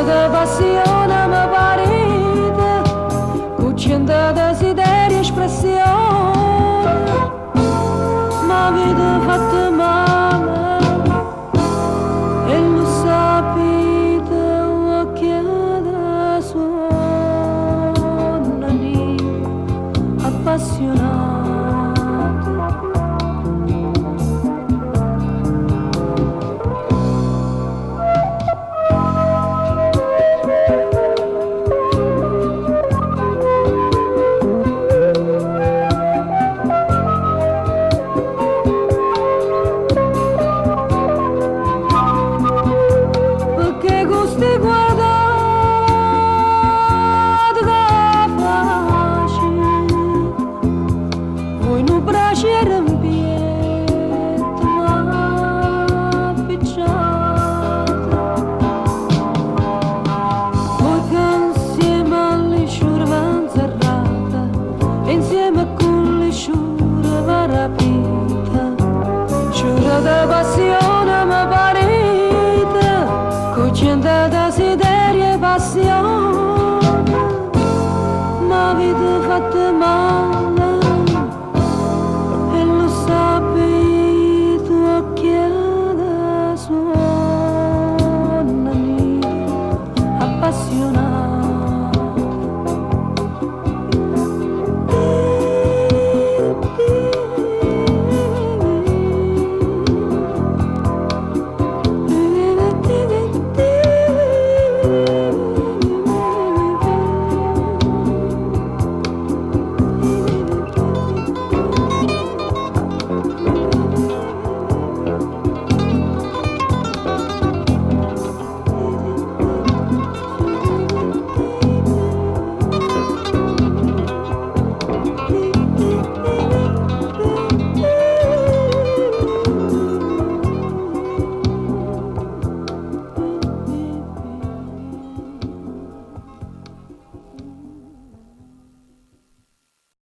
de passione mi parete, cu cento desiderio espressione, m'avete fatto male e lo sapete occhi da suonno appassionato. Perché gusti guardate che facile, voi non braciere in pietto ma appicciate. Voi che insieme alle sciure vanzerrate, insieme con le sciure va rapita. Sciure de passione mi parete, con cento desiderio e passione.